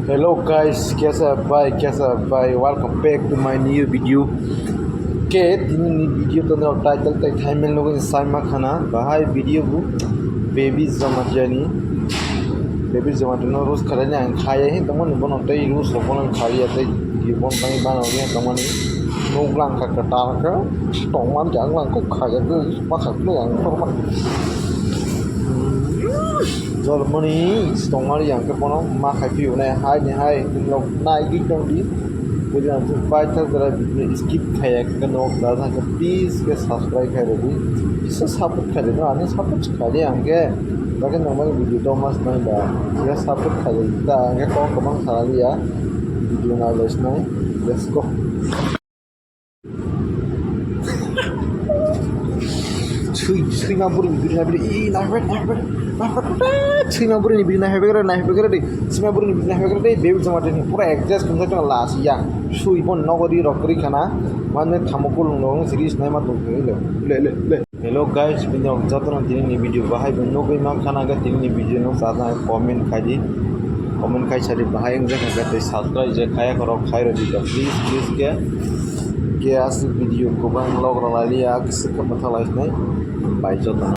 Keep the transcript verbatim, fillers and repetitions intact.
Hello guys, kaisa bai, kaisa bai, welcome back to my new video. Ke tini ni video to no title tai thumbnail no gani sai ma khana, bahai video bu Baby Jamatia ni, Baby Jamatia no roast khalai ni ang khaya hin tongmani bono tei roast rok bono khaya tei video bono tangwi bana wi tongmani. Nuk lang kha kwtal khe tongmani ang lang kok khaya khe ma kha khe ang korma. Jormani tongmani yang khe bono ma khai phi unai hai ni hai nok nai gi tong di. Bujang tu pai thak jara video skip khaya khe nok da thang khe please khe subscribe khai rodi. Isa support khai rodi ani support khai di ang khe. Bakhe nang mani video do mas nai ba. Ya support khai rodi ta ang khe kok kwbang sa liya. Video nai lai sinai. Let's go. Sui, sui ma buri ni biri na biri, i, na biri, na biri, na biri, sui ma buri ni biri na biri, na biri, sui ma buri ni biri na biri, baby jama tini pura adjust kung sa tong la si ya, sui bon nogo di rok kri khana, mane thamo kulung no, siri sinai ma tong le, le, le, le. Hello guys, bini rok joto no tini ni video bahai bo nugui ma khana ga tini ni video no sa comment khai di, comment khai sari bahai wng jak kha tei subscribe je khaya khorok khai rodi please, please ke. Ke aswk video kwbang log rwlai liya, kwswk khe mwthang lai sinai. Bai joto.